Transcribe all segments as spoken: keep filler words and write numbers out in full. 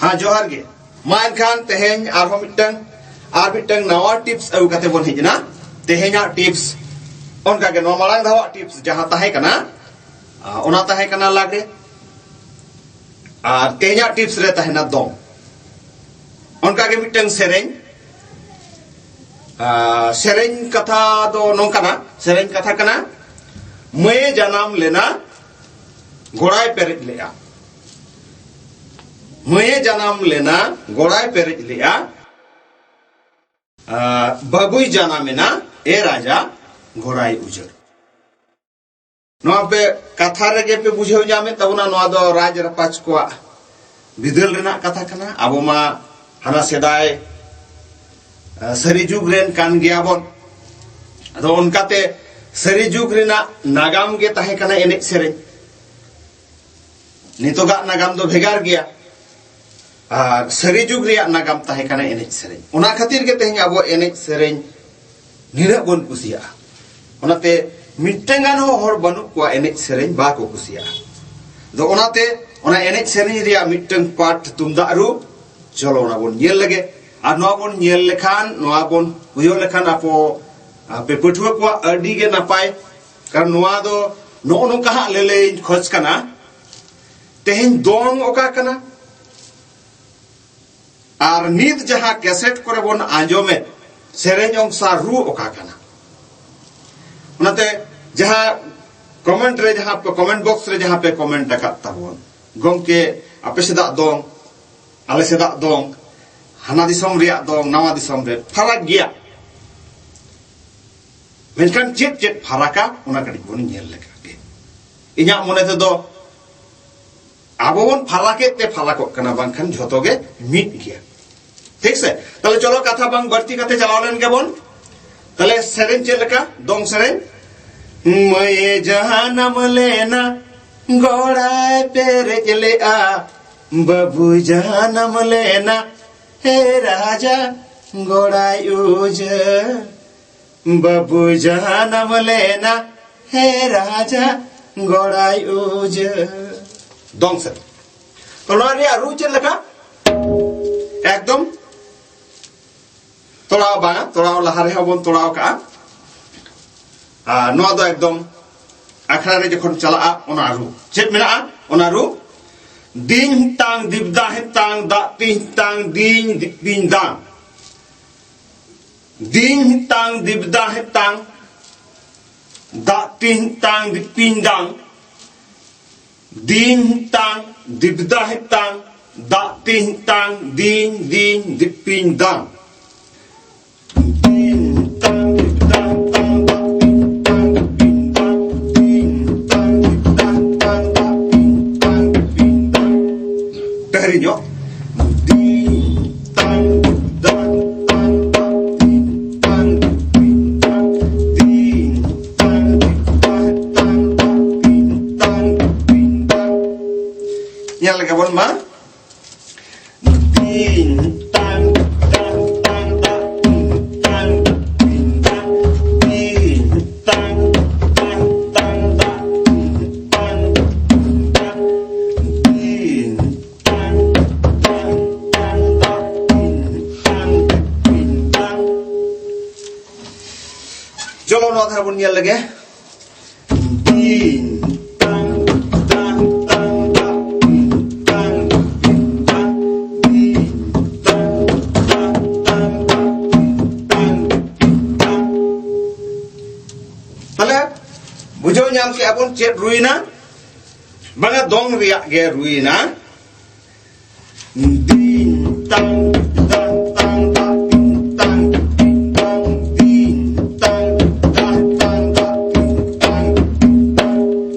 ᱦᱮᱸ, ᱡᱚᱦᱟᱨ ᱜᱮ᱾ ᱢᱟ ᱮᱱᱠᱷᱟᱱ ᱛᱮᱦᱮᱧ ᱟᱨᱦᱚᱸ ᱢᱤᱫᱴᱟᱝ, ᱟᱨ ᱢᱤᱫᱴᱟᱝ ᱱᱟᱣᱟ ᱴᱤᱯᱥ ᱟᱹᱜᱩ ᱠᱟᱛᱮ ᱵᱚᱱ ᱦᱮᱡ ᱮᱱᱟ᱾ ᱛᱮᱦᱮᱧᱟᱜ ᱴᱤᱯᱥ ᱚᱱᱠᱟ ᱜᱮ ᱱᱚᱣᱟ ᱢᱟᱲᱟᱝ ᱫᱷᱟᱣᱟᱜ ᱴᱤᱯᱥ ᱡᱟᱦᱟᱸ ᱛᱟᱦᱮᱸ ᱠᱟᱱᱟ, ᱟ, ᱚᱱᱟ ᱛᱟᱦᱮᱸ ᱠᱟᱱᱟ ᱞᱟᱜᱽᱲᱮ, ᱟᱨ ᱛᱮᱦᱮᱧᱟᱜ ᱴᱤᱯᱥ ᱨᱮ ᱛᱟᱦᱮᱱᱟ ᱫᱚᱝ᱾ ᱚᱱᱠᱟ ᱜᱮ ᱢᱤᱫᱴᱟᱝ ᱥᱮᱨᱮᱧ, ᱟ, ᱥᱮᱨᱮᱧ ᱠᱟᱛᱷᱟ ᱫᱚ ᱱᱚᱝᱠᱟᱱᱟ, ᱥᱮᱨᱮᱧ ᱠᱟᱛᱷᱟ ᱠᱟᱱᱟ, ᱢᱟᱹᱭᱮ ᱡᱟᱱᱟᱢ ᱞᱮᱱᱟ, ᱜᱚᱲᱟᱭ ᱯᱮᱨᱮᱡ ᱞᱮᱜᱼᱟ᱾ ᱢᱟᱹᱭᱮ ᱡᱟᱱᱟᱢ ᱞᱮᱱᱟ, ᱜᱚᱲᱟᱭ ᱯᱮᱨᱮᱡ ᱞᱮᱜᱼᱟ᱾ ᱟ, ᱵᱟᱹᱵᱩᱭ ᱡᱟᱱᱟᱢ ᱮᱱᱟ, ᱮ ᱨᱟᱡᱟ, ᱜᱚᱲᱟᱭ ᱩᱡᱟᱹᱲ᱾ ᱱᱚᱣᱟ ᱯᱮ ᱠᱟᱛᱷᱟ ᱨᱮᱜᱮ ᱯᱮ ᱵᱩᱡᱷᱟᱹᱣ ᱧᱟᱢᱮᱫ ᱛᱟᱵᱚᱱᱟ, ᱱᱚᱣᱟ ᱫᱚ ᱨᱟᱡᱽ ᱨᱟᱯᱟᱡᱽ ᱠᱚᱣᱟᱜ ᱵᱤᱫᱟᱹᱞ ᱨᱮᱱᱟᱜ ᱠᱟᱛᱷᱟ ᱠᱟᱱᱟ᱾ ᱟᱵᱚ ᱢᱟ ᱦᱟᱱᱟ ᱥᱮᱫᱟᱭ, ᱟ, ᱥᱟᱹᱨᱤ ᱡᱩᱜᱽ ᱨᱮᱱ ᱠᱟᱱ ᱜᱮᱭᱟ ᱵᱚᱱ᱾ ᱟᱫᱚ ᱚᱱᱠᱟᱛᱮ ᱥᱟᱹᱨᱤ ᱡᱩᱜᱽ ᱨᱮᱱᱟᱜ ᱱᱟᱜᱟᱢ ᱜᱮ ᱛᱟᱦᱮᱸ ᱠᱟᱱᱟ ᱮᱱᱮᱡ ᱥᱮᱨᱮᱧ᱾ ᱱᱤᱛᱚᱜᱟᱜ ᱱᱟᱜᱟᱢ ᱫᱚ ᱵᱷᱮᱜᱟᱨ ᱜᱮᱭᱟ᱾ ᱟᱨ ᱥᱟᱹᱨᱤ ᱡᱩᱜᱽ ᱨᱮᱭᱟᱜ ᱱᱟᱜᱟᱢ ᱛᱟᱦᱮᱸ ᱠᱟᱱᱟ ᱮᱱᱮᱡ ᱥᱮᱨᱮᱧ᱾ ᱚᱱᱟ ᱠᱷᱟᱹᱛᱤᱨ ᱜᱮ ᱛᱮᱦᱮᱧ ᱟᱵᱚ ᱮᱱᱮᱡ ᱥᱮᱨᱮᱧ ᱱᱤᱱᱟᱹᱜ ᱵᱚᱱ ᱠᱩᱥᱤᱭᱟᱜᱼᱟ᱾ ᱚᱱᱟᱛᱮ ᱢᱤᱫᱴᱟᱝ ᱜᱟᱱ ᱦᱚᱸ ᱦᱚᱲ ᱵᱟᱹᱱᱩᱜ ᱠᱚᱣᱟ ᱮᱱᱮᱡ ᱥᱮᱨᱮᱧ ᱵᱟᱠᱚ ᱠᱩᱥᱤᱭᱟᱜᱼᱟ᱾ ᱟᱫᱚ ᱚᱱᱟᱛᱮ ᱚᱱᱟ ᱮᱱᱮᱡ ᱥᱮᱨᱮᱧ ᱨᱮᱭᱟᱜ ᱢᱤᱫᱴᱟᱝ ᱯᱟᱴ ᱛᱩᱢᱫᱟᱜ ᱨᱩ, ᱪᱚᱞᱚ ᱚᱱᱟ ᱵᱚᱱ ᱧᱮᱞ ᱞᱮᱜᱮ᱾ ᱟᱨ ᱱᱚᱣᱟ ᱵᱚᱱ ᱧᱮᱞ ᱞᱮᱠᱷᱟᱱ, ᱱᱚᱣᱟ ᱵᱚᱱ ᱩᱭᱩᱝ ᱞᱮᱠᱷᱟᱱ ᱟᱵᱚ, ᱟᱯᱮ ᱯᱟᱹᱴᱷᱩᱣᱟᱹ ᱠᱚᱣᱟᱜ ᱟᱹᱰᱤ ᱜᱮ ᱱᱟᱯᱟᱭ᱾ ᱠᱟᱨᱚᱱ ᱱᱚᱣᱟ ᱫᱚ ᱱᱚᱜᱼᱚ ᱱᱚᱝᱠᱟ ᱦᱟᱸᱜ ᱞᱟᱹᱞᱟᱹᱭᱤᱧ ᱠᱷᱚᱡᱽ ᱠᱟᱱᱟ, ᱛᱮᱦᱮᱧ ᱫᱚᱝ ᱚᱠᱟ ᱠᱟᱱᱟ ᱟᱨ ᱱᱤᱛ ᱡᱟᱦᱟᱸ ᱠᱮᱥᱮᱴ ᱠᱚᱨᱮ ᱵᱚᱱ ᱟᱸᱡᱚᱢᱮᱫ ᱥᱮᱨᱮᱧ ᱚᱝᱥᱟ ᱨᱩ ᱚᱠᱟ ᱠᱟᱱᱟ᱾ ᱚᱱᱟᱛᱮ ᱡᱟᱦᱟᱸ ᱠᱚᱢᱮᱱᱴ ᱨᱮ, ᱡᱟᱦᱟᱸ ᱯᱮ ᱠᱚᱢᱮᱱᱴ ᱵᱚᱠᱥ ᱨᱮ ᱡᱟᱦᱟᱸ ᱯᱮ ᱠᱚᱢᱮᱱᱴ ᱟᱠᱟᱫ ᱛᱟᱵᱚᱱ, ᱜᱚᱢᱠᱮ, ᱟᱯᱮ ᱥᱮᱫᱟᱜ ᱫᱚᱝ, ᱟᱞᱮ ᱥᱮᱫᱟᱜ ᱫᱚᱝ, ᱦᱟᱱᱟ ᱫᱤᱥᱚᱢ ᱨᱮᱭᱟᱜ ᱫᱚᱝ, ᱱᱟᱣᱟ ᱫᱤᱥᱚᱢ ᱨᱮ ᱯᱷᱟᱨᱟᱠ ᱜᱮᱭᱟ᱾ ᱢᱮᱱᱠᱷᱟᱱ ᱪᱮᱫ ᱪᱮᱫ ᱯᱷᱟᱨᱟᱠᱟ, ᱚᱱᱟ ᱠᱟᱹᱴᱤᱡ ᱵᱚᱱ ᱧᱮᱞ ᱞᱮᱠᱷᱟᱱ ᱜᱮ᱾ ᱤᱧᱟᱹᱜ ᱢᱚᱱᱮ ᱛᱮᱫᱚ ᱟᱵᱚ ᱵᱚᱱ ᱯᱷᱟᱨᱟᱠᱮᱫ ᱛᱮ ᱯᱷᱟᱨᱟᱠᱚᱜ ᱠᱟᱱᱟ, ᱵᱟᱝᱠᱷᱟᱱ ᱡᱷᱚᱛᱚ ᱜᱮ ᱢᱤᱫ ᱜᱮᱭᱟ᱾ ᱴᱷᱤᱠ ᱥᱮ? ᱛᱟᱦᱞᱮ ᱪᱚᱞᱚ, ᱠᱟᱛᱷᱟ ᱵᱟᱝ ᱵᱟᱹᱲᱛᱤ ᱠᱟᱛᱮ ᱪᱟᱞᱟᱣ ᱞᱮᱱ ᱜᱮᱵᱚᱱ᱾ ᱛᱟᱦᱞᱮ ᱥᱮᱨᱮᱧ ᱪᱮᱫ ᱞᱮᱠᱟ? ᱫᱚᱝ ᱥᱮᱨᱮᱧ᱾ ᱢᱟᱹᱭᱮ ᱡᱟᱱᱟᱢ ᱞᱮᱱᱟ, ᱜᱚᱲᱟᱭ ᱯᱮᱨᱮᱡ ᱞᱮᱜᱼᱟ, ᱵᱟᱹᱵᱩᱭ ᱡᱟᱱᱟᱢ ᱞᱮᱱᱟ, ᱦᱮ ᱨᱟᱡᱟ, ᱜᱚᱲᱟᱭ ᱩᱡᱟᱹᱲ᱾ ᱵᱟᱹᱵᱩᱭ ᱡᱟᱱᱟᱢ ᱞᱮᱱᱟ, ᱦᱮ ᱨᱟᱡᱟ, ᱜᱚᱲᱟᱭ ᱩᱡᱟᱹᱲ᱾ ᱫᱚᱝ ᱥᱮᱨᱮᱧ᱾ ᱛᱚ, ᱱᱚᱣᱟ ᱨᱮᱭᱟᱜ ᱨᱩ ᱪᱮᱫ ᱞᱮᱠᱟ? ᱮᱠᱫᱚᱢ ᱛᱚᱲᱟᱣ ᱵᱟᱝᱟ, ᱛᱚᱲᱟᱣ ᱞᱟᱦᱟ ᱨᱮᱦᱚᱸ ᱵᱚᱱ ᱛᱚᱲᱟᱣ ᱠᱟᱜᱼᱟ᱾ ᱟᱨ ᱱᱚᱣᱟ ᱫᱚ ᱮᱠᱫᱚᱢ ᱟᱠᱷᱲᱟ ᱨᱮ ᱡᱚᱠᱷᱚᱱ ᱪᱟᱞᱟᱜᱼᱟ, ᱚᱱᱟ ᱨᱩ ᱪᱮᱫ ᱢᱮᱱᱟᱜᱼᱟ? ᱚᱱᱟ ᱨᱩ, ᱫᱤᱧ ᱦᱤᱛᱟᱝ ᱫᱤᱵᱫᱟ ᱦᱤᱛᱟᱝ ᱫᱟᱜ ᱛᱤᱧ ᱦᱤᱛᱟᱝ ᱫᱤᱧ ᱫᱤᱯᱤᱧ ᱫᱟᱝ᱾ ᱫᱤᱧ ᱦᱤᱛᱟᱝ ᱫᱤᱵᱫᱟ ᱦᱤᱛᱟᱝ ᱫᱟᱜ ᱛᱤᱧ ᱦᱤᱛᱟᱝ ᱫᱤᱯᱤᱧ ᱫᱟᱝ᱾ ᱫᱤᱧ ᱦᱤᱛᱟᱝ ᱫᱤᱵᱫᱟ ᱦᱤᱛᱟᱝ ᱫᱟᱜ ᱛᱤᱧ ᱦᱤᱛᱟᱝ ᱫᱤᱧ ᱫᱤᱧ ᱫᱤᱯᱤᱧ ᱫᱟᱝ᱾ ᱫᱤᱧ ᱦᱤᱛᱟᱝ ᱫᱤᱵᱫᱟ ᱦᱤᱛᱟᱝ ᱫᱟᱜ ᱛᱤᱧ ᱦᱤᱛᱟᱝ ᱫᱤᱯᱤᱧ ᱫᱟᱝ᱾ ᱫᱤᱧ ᱦᱤᱛᱟᱝ ᱫᱤᱵᱫᱟ ᱦᱤᱛᱟᱝ ᱫᱟᱜ ᱛᱤᱧ ᱦᱤᱛᱟᱝ ᱫᱤᱯᱤᱧ ᱫᱟᱝ᱾ ᱰᱟᱹᱦᱨᱤ ᱧᱚᱜ᱾ ᱫᱤᱧ ᱦᱤᱛᱟᱝ ᱫᱤᱵᱫᱟ ᱦᱤᱛᱟᱝ ᱫᱟᱜ ᱛᱤᱧ ᱦᱤᱛᱟᱝ ᱫᱤᱯᱤᱧ ᱫᱟᱝ᱾ ᱫᱤᱧ ᱦᱤᱛᱟᱝ ᱫᱤᱵᱫᱟ ᱦᱤᱛᱟᱝ ᱫᱟᱜ ᱛᱤᱧ ᱦᱤᱛᱟᱝ ᱫᱤᱯᱤᱧ ᱫᱟᱝ᱾ ᱧᱮᱞ ᱞᱮᱜᱮ ᱵᱚᱱ ᱢᱟ᱾ ᱫᱤᱧ ᱦᱤᱛᱟᱝ ᱫᱤᱵᱫᱟ ᱦᱤᱛᱟᱝ ᱫᱟᱜ ᱛᱤᱧ ᱦᱤᱛᱟᱝ ᱫᱤᱯᱤᱧ ᱫᱟᱝ᱾ ᱫᱤᱧ ᱦᱤᱛᱟᱝ ᱫᱤᱵᱫᱟ ᱦᱤᱛᱟᱝ ᱫᱟᱜ ᱛᱤᱧ ᱦᱤᱛᱟᱝ ᱫᱤᱯᱤᱧ ᱫᱟᱝ᱾ ᱫᱤᱧ ᱦᱤᱛᱟᱝ ᱫᱤᱵᱫᱟ ᱦᱤᱛᱟᱝ ᱫᱟᱜ ᱛᱤᱧ ᱦᱤᱛᱟᱝ ᱫᱤᱯᱤᱧ ᱫᱟᱝ᱾ ᱪᱚᱞᱚ, ᱱᱚᱣᱟ ᱫᱷᱟᱨᱮ ᱵᱚᱱ ᱧᱮᱞ ᱞᱮᱜᱮ᱾ ᱫᱤᱧ ᱦᱤᱛᱟᱝ ᱫᱤᱵᱫᱟ ᱦᱤᱛᱟᱝ ᱫᱟᱜ ᱛᱤᱧ ᱦᱤᱛᱟᱝ ᱫᱤᱯᱤᱧ ᱫᱟᱝ᱾ ᱫᱤᱧ ᱦᱤᱛᱟᱝ ᱫᱤᱵᱫᱟ ᱦᱤᱛᱟᱝ ᱫᱟᱜ ᱛᱤᱧ ᱦᱤᱛᱟᱝ ᱫᱤᱯᱤᱧ ᱫᱟᱝ᱾ ᱛᱟᱦᱞᱮ ᱵᱩᱡᱷᱟᱹᱣ ᱧᱟᱢ ᱠᱮᱜᱼᱟ ᱵᱚᱱ ᱪᱮᱫ ᱨᱩᱭᱮᱱᱟ? ᱵᱟᱝᱟ, ᱫᱚᱝ ᱨᱮᱭᱟᱜ ᱜᱮ ᱨᱩᱭᱮᱱᱟ᱾ ᱫᱤᱧ ᱛᱟᱝ ᱫᱟᱝ ᱛᱟᱝ ᱫᱟ ᱛᱤᱧ ᱛᱟᱝ ᱛᱤᱧ ᱛᱟᱝ ᱫᱤᱧ ᱛᱟᱝ ᱫᱟ ᱛᱟᱝ ᱫᱟ ᱛᱤᱧ ᱛᱟᱝ ᱛᱤᱧ ᱛᱟᱝ᱾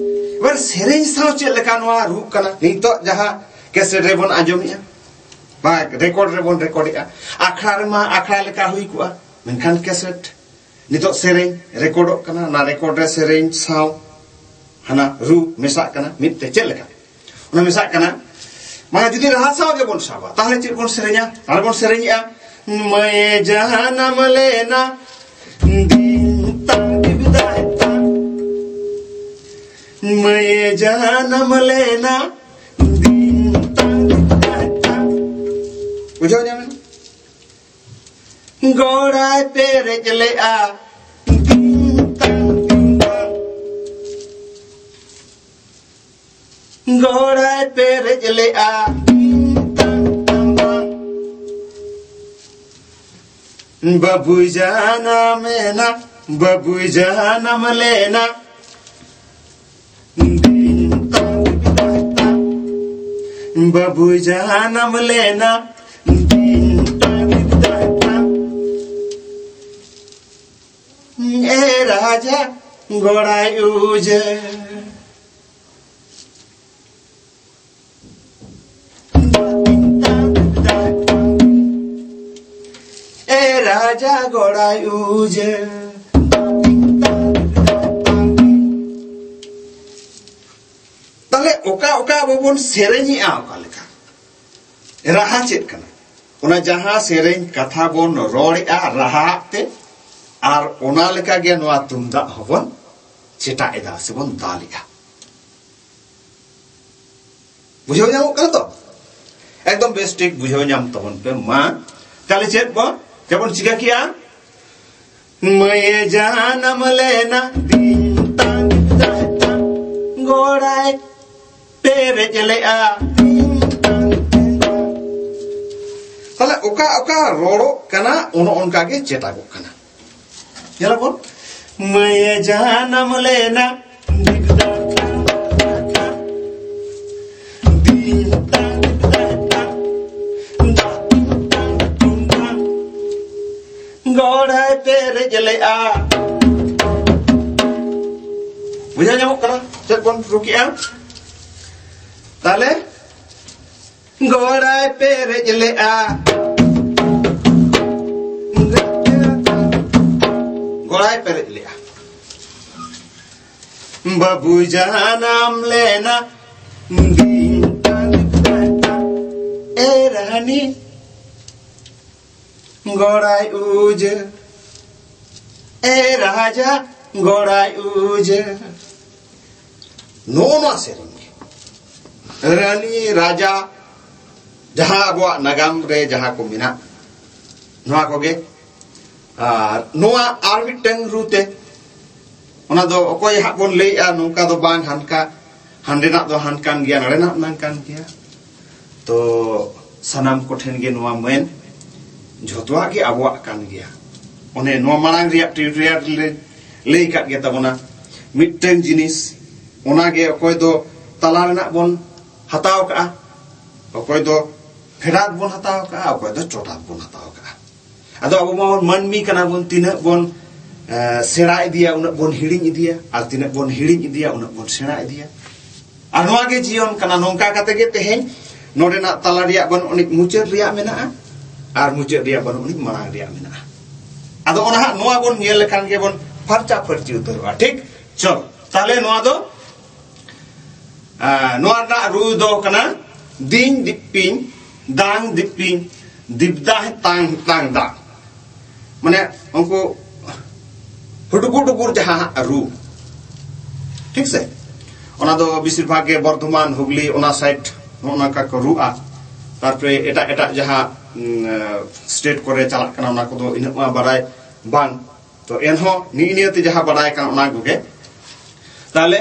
ᱮᱵᱟᱨ ᱥᱮᱨᱮᱧ ᱥᱟᱶ ᱪᱮᱫ ᱞᱮᱠᱟ ᱱᱚᱣᱟ ᱨᱩᱜ ᱠᱟᱱᱟ? ᱱᱤᱛᱚᱜ ᱡᱟᱦᱟᱸ ᱠᱮᱥᱮᱴ ᱨᱮᱵᱚᱱ ᱟᱸᱡᱚᱢᱮᱜᱼᱟ ᱵᱟ ᱨᱮᱠᱚᱨᱰ ᱨᱮᱵᱚᱱ ᱨᱮᱠᱚᱨᱰᱮᱜᱼᱟ, ᱟᱠᱷᱲᱟ ᱨᱮᱢᱟ ᱟᱠᱷᱲᱟ ᱞᱮᱠᱟ ᱦᱩᱭ ᱠᱚᱜᱼᱟ, ᱢᱮᱱᱠᱷᱟᱱ ᱠᱮᱥᱮᱴ ᱱᱤᱛᱚᱜ ᱥᱮᱨᱮᱧ ᱨᱮᱠᱚᱨᱰᱚᱜ ᱠᱟᱱᱟ, ᱚᱱᱟ ᱨᱮᱠᱚᱨᱰ ᱨᱮ ᱥᱮᱨᱮᱧ ᱥᱟᱶ ᱦᱟᱱᱟ ᱨᱩ ᱢᱮᱥᱟᱜ ᱠᱟᱱᱟ ᱢᱤᱫ ᱛᱮ᱾ ᱪᱮᱫ ᱞᱮᱠᱟ ᱚᱱᱟ ᱢᱮᱥᱟᱜ ᱠᱟᱱᱟ? ᱢᱟᱱᱮ ᱡᱩᱫᱤ ᱨᱟᱦᱟ ᱥᱟᱶ ᱜᱮᱵᱚᱱ ᱥᱟᱵᱟ, ᱛᱟᱦᱞᱮ ᱪᱮᱫ ᱵᱚᱱ ᱥᱮᱨᱮᱧᱟ? ᱛᱟᱦᱞᱮ ᱵᱚᱱ ᱥᱮᱨᱮᱧᱮᱜᱼᱟ, ᱢᱟᱹᱭᱮ ᱡᱟᱱᱟᱢ ᱞᱮᱱᱟ ᱫᱤᱱ ᱛᱟᱝ ᱫᱤᱵᱫᱟᱭ ᱛᱟᱝ᱾ ᱢᱟᱹᱭᱮ ᱡᱟᱱᱟᱢ ᱞᱮᱱᱟ ᱫᱤᱱ ᱛᱟᱝ ᱫᱤᱵᱫᱟᱭ ᱛᱟᱝ᱾ ᱵᱩᱡᱷᱟᱹᱣ ᱧᱟᱢ ᱮᱱᱟ? ᱜᱚᱲᱟᱭ ᱯᱮᱨᱮᱡ ᱞᱮᱜᱼᱟ, ᱫᱤᱱ ᱛᱟᱝ ᱫᱤᱱ ᱛᱟᱝ᱾ ᱜᱚᱲᱟᱭ ᱯᱮᱨᱮᱡ ᱞᱮᱜᱼᱟ, ᱫᱤᱱ ᱛᱟᱝ ᱫᱤᱱ ᱛᱟᱝ᱾ ᱵᱟᱹᱵᱩᱭ ᱡᱟᱱᱟᱢᱮᱱᱟ, ᱵᱟᱹᱵᱩᱭ ᱡᱟᱱᱟᱢ ᱞᱮᱱᱟ, ᱫᱤᱱ ᱛᱟᱝ ᱫᱤᱱ ᱛᱟᱝ᱾ ᱵᱟᱹᱵᱩᱭ ᱡᱟᱱᱟᱢ ᱞᱮᱱᱟ, ᱫᱤᱱ ᱛᱟᱝ ᱫᱤᱱ ᱛᱟᱝ᱾ ᱮ ᱨᱟᱡᱟ ᱜᱚᱲᱟᱭ ᱩᱡᱟᱹᱲ᱾ ᱮ ᱨᱟᱡᱟ ᱜᱚᱲᱟᱭ ᱩᱡᱟᱹᱲ᱾ ᱛᱟᱦᱞᱮ ᱚᱠᱟ ᱚᱠᱟ ᱟᱵᱚ ᱵᱚᱱ ᱥᱮᱨᱮᱧᱮᱜᱼᱟ, ᱚᱠᱟ ᱞᱮᱠᱟ ᱨᱟᱦᱟ ᱪᱮᱫ ᱠᱟᱱᱟ? ᱚᱱᱟ ᱡᱟᱦᱟᱸ ᱥᱮᱨᱮᱧ ᱠᱟᱛᱷᱟ ᱵᱚᱱ ᱨᱚᱲᱮᱜᱼᱟ ᱨᱟᱦᱟ ᱛᱮ, ᱟᱨ ᱚᱱᱟ ᱞᱮᱠᱟᱜᱮ ᱱᱚᱣᱟ ᱛᱩᱢᱫᱟᱜ ᱦᱚᱸᱵᱚᱱ ᱪᱮᱴᱟᱜ ᱮᱫᱟ ᱥᱮᱵᱚᱱ ᱫᱟᱞᱮᱜᱼᱟ᱾ ᱵᱩᱡᱷᱟᱹᱣ ᱧᱟᱢᱚᱜ ᱠᱟᱱᱟ ᱛᱚ? ᱮᱠᱫᱚᱢ ᱵᱮᱥ ᱴᱷᱤᱠ ᱵᱩᱡᱷᱟᱹᱣ ᱧᱟᱢ ᱛᱟᱵᱚᱱ ᱯᱮ ᱢᱟ᱾ ᱛᱟᱦᱞᱮ ᱪᱮᱫ ᱵᱚᱱ, ᱪᱮᱫ ᱵᱚᱱ ᱪᱤᱠᱟᱹ ᱠᱮᱜᱼᱟ? ᱢᱟᱹᱭᱮ ᱡᱟᱱᱟᱢ ᱞᱮᱱᱟ, ᱫᱤᱱ ᱛᱟᱝ ᱫᱤᱱ ᱛᱟᱝ, ᱜᱚᱲᱟᱭ ᱯᱮᱨᱮᱡ ᱞᱮᱜᱼᱟ, ᱫᱤᱱ ᱛᱟᱝ ᱫᱤᱱ ᱛᱟᱝ᱾ ᱛᱟᱦᱞᱮ ᱚᱠᱟ ᱚᱠᱟ ᱨᱚᱲᱚᱜ ᱠᱟᱱᱟ, ᱚᱱᱮ ᱚᱱᱠᱟ ᱜᱮ ᱪᱮᱴᱟᱜᱚᱜ ᱠᱟᱱᱟ᱾ ᱧᱮᱞᱟᱵᱚᱱ, ᱢᱟᱹᱭᱮ ᱡᱟᱱᱟᱢ ᱞᱮᱱᱟ, ᱫᱤᱱ ᱛᱟᱝ ᱫᱤᱱ ᱛᱟᱝ᱾ ᱜᱚᱲᱟᱭ ᱯᱮᱨᱮᱡ ᱞᱮᱜᱼᱟ᱾ ᱵᱩᱡᱷᱟᱹᱣ ᱧᱟᱢᱚᱜ ᱠᱟᱱᱟ ᱪᱮᱫ ᱵᱚᱱ ᱨᱩ ᱠᱮᱜᱼᱟ? ᱛᱟᱦᱞᱮ ᱜᱚᱲᱟᱭ ᱯᱮᱨᱮᱡ ᱞᱮᱜᱼᱟ᱾ ᱜᱚᱲᱟᱭ ᱯᱮᱨᱮᱡ ᱞᱮᱜᱼᱟ᱾ ᱵᱟᱹᱵᱩ ᱡᱟᱱᱟᱢ ᱞᱮᱱᱟ ᱫᱤᱱ ᱛᱟᱝ ᱛᱟᱝ ᱛᱟᱝ᱾ ᱮ ᱨᱟᱱᱤ ᱜᱚᱲᱟᱭ ᱩᱡᱟᱹᱲ, ᱮ ᱨᱟᱡᱟ ᱜᱚᱲᱟᱭ ᱩᱡᱟᱹᱲ᱾ ᱱᱚᱜᱼᱚ ᱱᱚᱣᱟ ᱥᱮᱨᱮᱧ ᱜᱮ ᱨᱟᱱᱤ ᱨᱟᱡᱟ ᱡᱟᱦᱟᱸ ᱟᱵᱚᱣᱟᱜ ᱱᱟᱜᱟᱢ ᱨᱮ ᱡᱟᱦᱟᱸ ᱠᱚ ᱢᱮᱱᱟᱜ, ᱱᱚᱣᱟ ᱠᱚᱜᱮ᱾ ᱟᱨ ᱱᱚᱣᱟ ᱟᱨ ᱢᱤᱫᱴᱟᱝ ᱨᱩ ᱛᱮ, ᱚᱱᱟ ᱫᱚ ᱚᱠᱚᱭ ᱦᱟᱸᱜ ᱵᱚᱱ ᱞᱟᱹᱭᱮᱜᱼᱟ, ᱱᱚᱝᱠᱟ ᱫᱚ ᱵᱟᱝ, ᱦᱟᱱᱠᱟ, ᱦᱟᱸᱰᱮᱱᱟᱜ ᱫᱚ ᱦᱟᱱᱠᱟᱱ ᱜᱮᱭᱟ, ᱱᱟᱰᱮᱱᱟᱜ ᱱᱟᱝᱠᱟᱱ ᱜᱮᱭᱟ᱾ ᱛᱚ ᱥᱟᱱᱟᱢ ᱠᱚᱴᱷᱮᱱ ᱜᱮ ᱱᱚᱣᱟ ᱢᱮᱱ, ᱡᱷᱚᱛᱚᱣᱟᱜ ᱜᱮ ᱟᱵᱚᱣᱟᱜ ᱠᱟᱱ ᱜᱮᱭᱟ᱾ ᱚᱱᱮ ᱱᱚᱣᱟ ᱢᱟᱲᱟᱝ ᱨᱮᱭᱟᱜ ᱴᱤᱭᱩᱴᱳᱨᱤᱭᱟᱞ ᱨᱮ ᱞᱟᱹᱭ ᱟᱠᱟᱫ ᱜᱮ ᱛᱟᱵᱚᱱᱟ, ᱢᱤᱫᱴᱟᱝ ᱡᱤᱱᱤᱥ, ᱚᱱᱟᱜᱮ ᱚᱠᱚᱭ ᱫᱚ ᱛᱟᱞᱟ ᱨᱮᱱᱟᱜ ᱵᱚᱱ ᱦᱟᱛᱟᱣ ᱠᱟᱜᱼᱟ, ᱚᱠᱚᱭ ᱫᱚ ᱯᱷᱮᱰᱟᱛ ᱵᱚᱱ ᱦᱟᱛᱟᱣ ᱠᱟᱜᱼᱟ, ᱚᱠᱚᱭ ᱫᱚ ᱪᱚᱴᱟᱛ ᱵᱚᱱ ᱦᱟᱛᱟᱣ ᱠᱟᱜᱼᱟ᱾ ᱟᱫᱚ ᱟᱵᱚ ᱢᱟ ᱢᱟᱹᱱᱢᱤ ᱠᱟᱱᱟ ᱵᱚᱱ, ᱛᱤᱱᱟᱹᱜ ᱵᱚᱱ ᱮ, ᱥᱮᱬᱟ ᱤᱫᱤᱭᱟ, ᱩᱱᱟᱹᱜ ᱵᱚᱱ ᱦᱤᱲᱤᱧ ᱤᱫᱤᱭᱟ, ᱟᱨ ᱛᱤᱱᱟᱹᱜ ᱵᱚᱱ ᱦᱤᱲᱤᱧ ᱤᱫᱤᱭᱟ, ᱩᱱᱟᱹᱜ ᱵᱚᱱ ᱥᱮᱬᱟ ᱤᱫᱤᱭᱟ᱾ ᱟᱨ ᱱᱚᱣᱟ ᱜᱮ ᱡᱤᱭᱚᱱ ᱠᱟᱱᱟ᱾ ᱱᱚᱝᱠᱟ ᱠᱟᱛᱮ ᱜᱮ ᱛᱮᱦᱮᱧ ᱱᱚᱰᱮᱱᱟᱜ ᱛᱟᱞᱟ ᱨᱮᱭᱟᱜ ᱵᱟᱹᱱᱩᱜ ᱟᱹᱱᱤᱡ ᱢᱩᱪᱟᱹᱫ ᱨᱮᱭᱟᱜ ᱢᱮᱱᱟᱜᱼᱟ, ᱟᱨ ᱢᱩᱪᱟᱹᱫ ᱨᱮᱭᱟᱜ ᱵᱟᱹᱱᱩᱜ ᱟᱹᱱᱤᱡ ᱢᱟᱲᱟᱝ ᱨᱮᱭᱟᱜ ᱢᱮᱱᱟᱜᱼᱟ᱾ ᱟᱫᱚ ᱚᱱᱟ ᱦᱟᱸᱜ ᱱᱚᱣᱟ ᱵᱚᱱ ᱧᱮᱞ ᱞᱮᱠᱷᱟᱱ ᱜᱮᱵᱚᱱ ᱯᱷᱟᱨᱪᱟ ᱯᱷᱟᱹᱨᱪᱤ ᱩᱛᱟᱹᱨᱚᱜᱼᱟ᱾ ᱴᱷᱤᱠ? ᱪᱚᱞ, ᱛᱟᱦᱞᱮ ᱱᱚᱣᱟ ᱫᱚ, ᱟ, ᱱᱚᱣᱟ ᱨᱮᱱᱟᱜ ᱨᱩ ᱫᱚ ᱠᱟᱱᱟ ᱫᱤᱧ ᱫᱤᱯᱤᱧ, ᱫᱟᱝ ᱫᱤᱯᱤᱧ, ᱫᱤᱯᱫᱟ ᱛᱟᱝ ᱛᱟᱝ ᱫᱟ᱾ ᱢᱟᱱᱮ ᱩᱱᱠᱩ ᱦᱩᱰᱩᱵᱩᱨ ᱰᱩᱵᱩᱨ ᱡᱟᱦᱟᱸ ᱦᱟᱸᱜ ᱨᱩ, ᱴᱷᱤᱠ ᱥᱮ? ᱚᱱᱟ ᱫᱚ ᱵᱮᱥᱤᱨ ᱵᱷᱟᱜᱽ ᱜᱮ ᱵᱚᱨᱫᱷᱚᱢᱟᱱ, ᱦᱩᱜᱽᱞᱤ, ᱚᱱᱟ ᱥᱟᱭᱤᱰ ᱱᱚᱜᱼᱚ ᱱᱚᱝᱠᱟ ᱠᱚ ᱨᱩᱜᱼᱟ᱾ ᱛᱟᱨᱯᱚᱨᱮ ᱮᱴᱟᱜ ᱮᱴᱟᱜ ᱡᱟᱦᱟᱸ, ᱩᱢ, ᱥᱴᱮᱴ ᱠᱚᱨᱮ ᱪᱟᱞᱟᱜ ᱠᱟᱱᱟ, ᱚᱱᱟ ᱠᱚᱫᱚ ᱤᱱᱟᱹᱜ ᱢᱟ ᱵᱟᱲᱟᱭ ᱵᱟᱝ᱾ ᱛᱚ ᱮᱱᱦᱚᱸ ᱱᱤᱜ ᱱᱤᱭᱟᱹᱛᱮ ᱡᱟᱦᱟᱸ ᱵᱟᱲᱟᱭ ᱠᱟᱱᱟ ᱚᱱᱟ ᱠᱚᱜᱮ᱾ ᱛᱟᱦᱞᱮ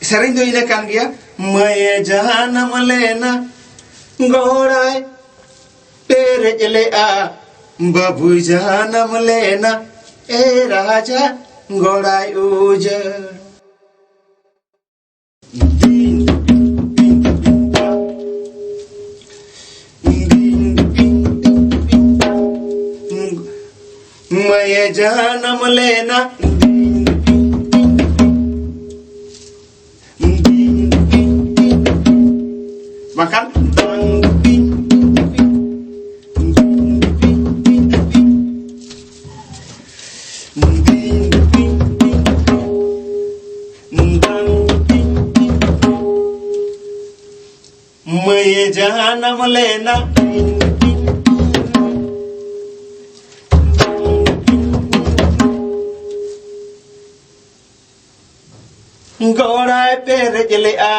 ᱥᱮᱨᱮᱧ ᱫᱚ ᱤᱱᱟᱹ ᱠᱟᱱ ᱜᱮᱭᱟ, ᱢᱟᱹᱭᱮ ᱡᱟᱱᱟᱢ ᱞᱮᱱᱟ ᱜᱚᱲᱟᱭ ᱯᱮᱨᱮᱡ ᱞᱮᱜᱼᱟ, ᱵᱟᱹᱵᱩᱭ ᱡᱟᱱᱟᱢ ᱞᱮᱱᱟ ᱮ ᱨᱟᱡᱟ ᱜᱚᱲᱟᱭ ᱩᱡᱟᱹᱲ᱾ ᱢᱟᱹᱭᱮ ᱡᱟᱱᱟᱢ ᱞᱮᱱᱟ᱾ ᱵᱟᱝᱠᱷᱟᱱ ᱵᱟᱝ᱾ ᱢᱟᱹᱭᱮ ᱡᱟᱱᱟᱢ ᱞᱮᱱᱟ᱾ ᱜᱚᱲᱟᱭ ᱯᱮᱨᱮᱡ ᱞᱮᱜᱼᱟ᱾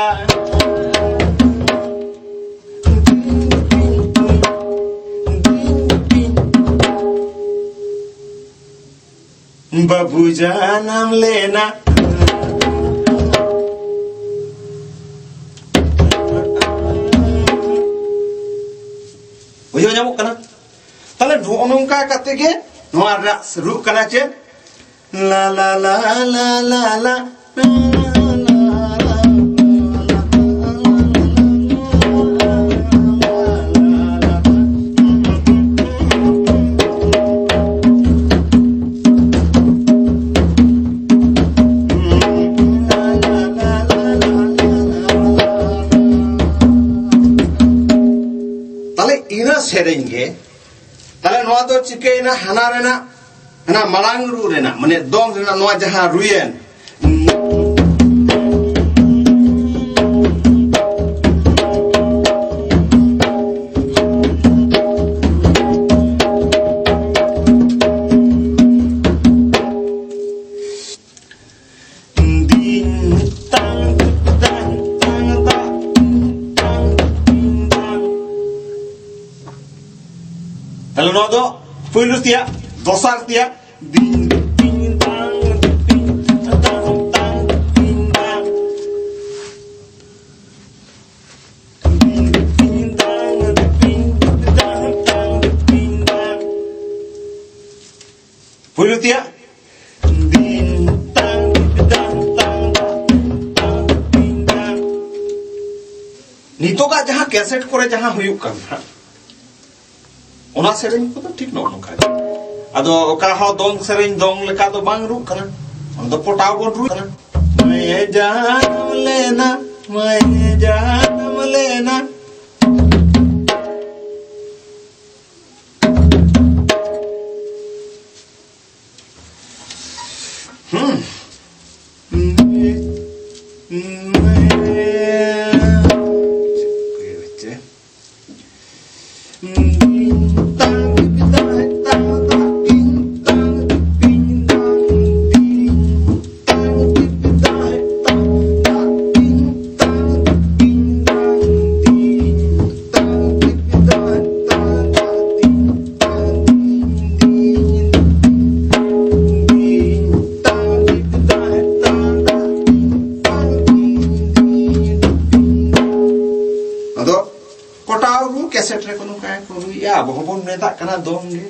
ᱵᱟᱹᱵᱩ ᱡᱟᱱᱟᱢ ᱞᱮᱱᱟ᱾ ᱵᱩᱡᱷᱟᱹᱣ ᱧᱟᱢᱚᱜ ᱠᱟᱱᱟ? ᱛᱟᱦᱞᱮ ᱱᱚᱜᱼᱚ ᱱᱚᱝᱠᱟ ᱠᱟᱛᱮ ᱜᱮ ᱱᱚᱣᱟ ᱨᱮᱱᱟᱜ ᱨᱩᱜ ᱠᱟᱱᱟ ᱪᱮᱫ? ᱞᱟ ᱞᱟ ᱞᱟ ᱞᱟ ᱞᱟ ᱞᱟ᱾ ᱛᱟᱦᱞᱮ ᱤᱱᱟᱹ ᱥᱮᱨᱮᱧ ᱜᱮ, ᱛᱟᱦᱞᱮ ᱱᱚᱣᱟ ᱫᱚ ᱪᱤᱠᱟᱹᱭᱮᱱᱟ? ᱦᱟᱱᱟ ᱨᱮᱱᱟᱜ, ᱦᱟᱱᱟ ᱢᱟᱲᱟᱝ ᱨᱩ ᱨᱮᱱᱟᱜ, ᱢᱟᱱᱮ ᱫᱚᱝ ᱨᱮᱱᱟᱜ ᱱᱚᱣᱟ ᱡᱟᱦᱟᱸ ᱨᱩᱭᱮᱱ, ᱫᱤᱱ ᱛᱟᱝ ᱛᱟᱝ ᱛᱟᱝ ᱛᱟᱝ ᱛᱟᱝ ᱛᱟᱝ᱾ ᱛᱟᱦᱞᱮ ᱱᱚᱣᱟ ᱫᱚ ᱯᱩᱭᱞᱩ ᱛᱮᱭᱟᱜ, ᱫᱚᱥᱟᱨ ᱛᱮᱭᱟᱜ, ᱫᱤᱱ ᱛᱤᱧ ᱛᱟᱝ ᱛᱤᱧ ᱛᱟᱝ ᱛᱟᱝ ᱛᱤᱧ ᱛᱟᱝ᱾ ᱫᱤᱱ ᱛᱤᱧ ᱛᱟᱝ ᱛᱤᱧ ᱛᱟᱝ ᱛᱟᱝ ᱛᱤᱧ ᱛᱟᱝ᱾ ᱯᱩᱭᱞᱩ ᱛᱮᱭᱟᱜ, ᱫᱤᱱ ᱛᱟᱝ ᱛᱟᱝ ᱛᱟᱝ ᱛᱟᱝ ᱛᱤᱧ ᱛᱟᱝ᱾ ᱱᱤᱛᱚᱜᱟᱜ ᱡᱟᱦᱟᱸ ᱠᱮᱥᱮᱴ ᱠᱚᱨᱮ ᱡᱟᱦᱟᱸ ᱦᱩᱭᱩᱜ ᱠᱟᱱ ᱦᱟᱸᱜ, ᱚᱱᱟ ᱥᱮᱨᱮᱧ ᱠᱚᱫᱚ ᱴᱷᱤᱠ ᱱᱚᱜᱼᱚ ᱱᱚᱝᱠᱟ ᱜᱮ᱾ ᱟᱫᱚ ᱚᱠᱟ ᱦᱚᱸ ᱫᱚᱝ ᱥᱮᱨᱮᱧ ᱫᱚᱝ ᱞᱮᱠᱟ ᱫᱚ ᱵᱟᱝ ᱨᱩᱜ ᱠᱟᱱᱟ, ᱚᱱᱟ ᱫᱚ ᱯᱚᱴᱟᱣ ᱵᱚᱱ ᱨᱩᱜ ᱠᱟᱱᱟ᱾ ᱢᱟᱭ ᱡᱟᱱᱟᱢ ᱞᱮᱱᱟ, ᱢᱟᱭ ᱡᱟᱱᱟᱢ ᱞᱮᱱᱟ᱾ ᱦᱩᱸ᱾ ᱯᱚᱴᱟᱣ ᱨᱩ ᱠᱮᱥᱮᱴ ᱨᱮᱠᱚ ᱱᱚᱝᱠᱟ ᱜᱮᱠᱚ ᱨᱩᱭᱮᱫᱼᱟ, ᱟᱵᱚ ᱦᱚᱸᱵᱚᱱ ᱢᱮᱛᱟᱜ ᱠᱟᱱᱟ ᱫᱚᱝ ᱜᱮ᱾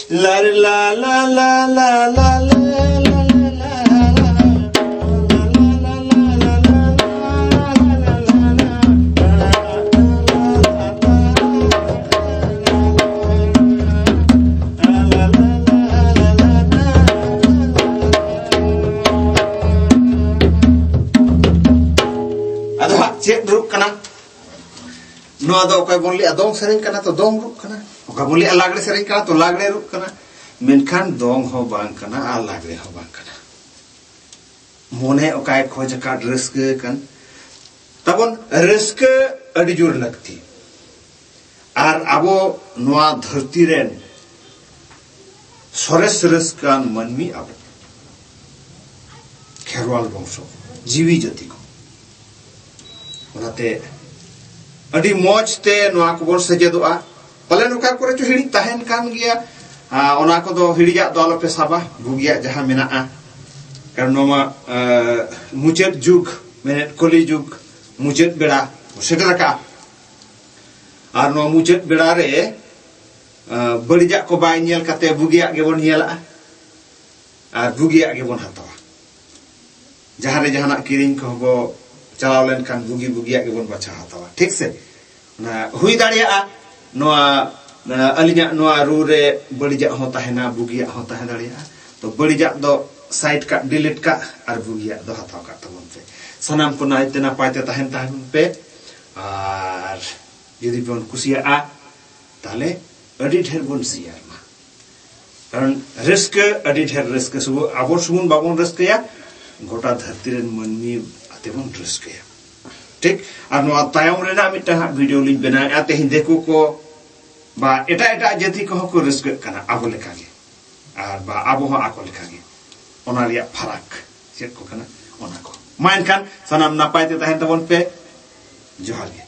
La la la la la la la la la. ᱟᱫᱚ ᱦᱟᱸᱜ ᱪᱮᱫ ᱨᱩᱜ ᱠᱟᱱᱟ? ᱱᱚᱣᱟ ᱫᱚ ᱚᱠᱚᱭ ᱵᱚᱱ ᱞᱟᱹᱭᱟ ᱫᱚᱝ ᱥᱮᱨᱮᱧ ᱠᱟᱱᱟ ᱛᱚ ᱫᱚᱝ ᱨᱩᱜ ᱠᱟᱱᱟ, ᱚᱠᱚᱭ ᱵᱚᱱ ᱞᱟᱹᱭᱟ ᱞᱟᱜᱽᱲᱮ ᱥᱮᱨᱮᱧ ᱠᱟᱱᱟ ᱛᱚ ᱞᱟᱜᱽᱲᱮ ᱨᱩᱜ ᱠᱟᱱᱟ᱾ ᱢᱮᱱᱠᱷᱟᱱ ᱫᱚᱝ ᱦᱚᱸ ᱵᱟᱝ ᱠᱟᱱᱟ ᱟᱨ ᱞᱟᱜᱽᱲᱮ ᱦᱚᱸ ᱵᱟᱝ ᱠᱟᱱᱟ᱾ ᱢᱚᱱᱮ ᱚᱠᱟᱭ ᱠᱷᱚᱡ ᱟᱠᱟᱫ ᱨᱟᱹᱥᱠᱟᱹ ᱠᱟᱱ ᱛᱟᱵᱚᱱ, ᱨᱟᱹᱥᱠᱟᱹ ᱟᱹᱰᱤ ᱡᱳᱨ ᱞᱟᱹᱠᱛᱤ᱾ ᱟᱨ ᱟᱵᱚ ᱱᱚᱣᱟ ᱫᱷᱟᱹᱨᱛᱤ ᱨᱮᱱ ᱥᱚᱨᱮᱥ ᱨᱟᱹᱥᱠᱟᱹᱣᱟᱱ ᱢᱟᱹᱱᱢᱤ ᱟᱵᱚ ᱠᱷᱮᱨᱣᱟᱞ ᱵᱚᱝᱥᱚ, ᱡᱤᱣᱤ ᱡᱟᱹᱛᱤ ᱠᱚ᱾ ᱚᱱᱟᱛᱮ ᱟᱹᱰᱤ ᱢᱚᱡᱽ ᱛᱮ ᱱᱚᱣᱟ ᱠᱚᱵᱚᱱ ᱥᱮᱪᱮᱫᱚᱜᱼᱟ᱾ ᱯᱟᱞᱮ ᱱᱚᱝᱠᱟ ᱠᱚᱨᱮ ᱪᱚ ᱦᱤᱲᱤᱡ ᱛᱟᱦᱮᱱ ᱠᱟᱱ ᱜᱮᱭᱟ᱾ ᱟᱨ ᱚᱱᱟ ᱠᱚᱫᱚ ᱦᱤᱲᱤᱡᱟᱜ ᱫᱚ ᱟᱞᱚᱯᱮ ᱥᱟᱵᱟ, ᱵᱩᱜᱤᱭᱟᱜ ᱡᱟᱦᱟᱸ ᱢᱮᱱᱟᱜᱼᱟ᱾ ᱠᱟᱨᱚᱱ ᱱᱚᱣᱟ ᱢᱟ, ᱟᱸ, ᱢᱩᱪᱟᱹᱫ ᱡᱩᱜᱽ, ᱢᱮᱱᱮᱫ ᱠᱚᱞᱤ ᱡᱩᱜᱽ, ᱢᱩᱪᱟᱹᱫ ᱵᱮᱲᱟ ᱥᱮᱴᱮᱨ ᱟᱠᱟᱜᱼᱟ᱾ ᱟᱨ ᱱᱚᱣᱟ ᱢᱩᱪᱟᱹᱫ ᱵᱮᱲᱟ ᱨᱮ, ᱟᱸ, ᱵᱟᱹᱲᱤᱡᱟᱜ ᱠᱚ ᱵᱟᱭ ᱧᱮᱞ ᱠᱟᱛᱮ ᱵᱩᱜᱤᱭᱟᱜ ᱜᱮᱵᱚᱱ ᱧᱮᱞᱟᱜᱼᱟ ᱟᱨ ᱵᱩᱜᱤᱭᱟᱜ ᱜᱮᱵᱚᱱ ᱦᱟᱛᱟᱣᱟ᱾ ᱡᱟᱦᱟᱸ ᱨᱮ ᱡᱟᱦᱟᱱᱟᱜ ᱠᱤᱨᱤᱧ ᱠᱚᱦᱚᱸ ᱵᱚ ᱪᱟᱞᱟᱣ ᱞᱮᱱᱠᱷᱟᱱ ᱵᱩᱜᱤ ᱵᱩᱜᱤᱭᱟᱜ ᱜᱮᱵᱚᱱ ᱵᱟᱪᱷᱟᱣ ᱦᱟᱛᱟᱣᱟ, ᱴᱷᱤᱠ ᱥᱮ? ᱚᱱᱟ ᱦᱩᱭ ᱫᱟᱲᱮᱭᱟᱜᱼᱟ ᱱᱚᱣᱟ, ᱟᱸ, ᱟᱹᱞᱤᱧᱟᱜ ᱱᱚᱣᱟ ᱨᱩ ᱨᱮ ᱵᱟᱹᱲᱤᱡᱟᱜ ᱦᱚᱸ ᱛᱟᱦᱮᱱᱟ, ᱵᱩᱜᱤᱭᱟᱜ ᱦᱚᱸ ᱛᱟᱦᱮᱸ ᱫᱟᱲᱮᱭᱟᱜᱼᱟ᱾ ᱛᱚ ᱵᱟᱹᱲᱤᱡᱟᱜ ᱫᱚ side ᱠᱟᱜ, delete ᱠᱟᱜ, ᱟᱨ ᱵᱩᱜᱤᱭᱟᱜ ᱫᱚ ᱦᱟᱛᱟᱣ ᱠᱟᱜ ᱛᱟᱵᱚᱱ ᱯᱮ᱾ ᱥᱟᱱᱟᱢ ᱠᱚ ᱱᱟᱭᱛᱮ ᱱᱟᱯᱟᱭ ᱛᱮ ᱛᱟᱦᱮᱱ ᱛᱟᱦᱮᱱ ᱯᱮ᱾ ᱟᱨ ᱡᱩᱫᱤ ᱵᱚᱱ ᱠᱩᱥᱤᱭᱟᱜᱼᱟ, ᱛᱟᱦᱞᱮ ᱟᱹᱰᱤ ᱰᱷᱮᱨ ᱵᱚᱱ share ᱢᱟ᱾ ᱠᱟᱨᱚᱱ ᱨᱟᱹᱥᱠᱟᱹ, ᱟᱹᱰᱤ ᱰᱷᱮᱨ ᱨᱟᱹᱥᱠᱟᱹ, ᱥᱩᱫᱷᱩ ᱟᱵᱚ ᱥᱩᱢᱩᱝ ᱵᱟᱵᱚᱱ ᱨᱟᱹᱥᱠᱟᱹᱭᱟ, ᱜᱚᱴᱟ ᱫᱷᱟᱹᱨᱛᱤ ᱨᱮᱱ ᱢᱟᱹᱱᱢᱤ ᱟᱛᱮ ᱵᱚᱱ ᱨᱟᱹᱥᱠᱟᱹᱭᱟ᱾ ᱴᱷᱤᱠ? ᱟᱨ ᱱᱚᱣᱟ ᱛᱟᱭᱚᱢ ᱨᱮᱱᱟᱜ ᱢᱤᱫᱴᱟᱝ ᱦᱟᱸᱜ video ᱞᱤᱧ ᱵᱮᱱᱟᱣᱮᱫᱼᱟ᱾ ᱛᱮᱦᱮᱧ ᱫᱤᱠᱩ ᱠᱚ ᱵᱟ ᱮᱴᱟᱜ ᱮᱴᱟᱜ ᱡᱟᱹᱛᱤ ᱠᱚᱦᱚᱸ ᱠᱚ ᱨᱟᱹᱥᱠᱟᱹᱜ ᱠᱟᱱᱟ ᱟᱵᱚ ᱞᱮᱠᱟᱜᱮ᱾ ᱟᱨ ᱵᱟ ᱟᱵᱚ ᱦᱚᱸ ᱟᱠᱚ ᱞᱮᱠᱟᱜᱮ᱾ ᱚᱱᱟ ᱨᱮᱭᱟᱜ ᱯᱷᱟᱨᱟᱠ ᱪᱮᱫ ᱠᱚ ᱠᱟᱱᱟ, ᱚᱱᱟ ᱠᱚ᱾ ᱢᱟ ᱮᱱᱠᱷᱟᱱ ᱥᱟᱱᱟᱢ ᱱᱟᱯᱟᱭ ᱛᱮ ᱛᱟᱦᱮᱱ ᱛᱟᱵᱚᱱ ᱯᱮ᱾ ᱡᱚᱦᱟᱨ ᱜᱮ᱾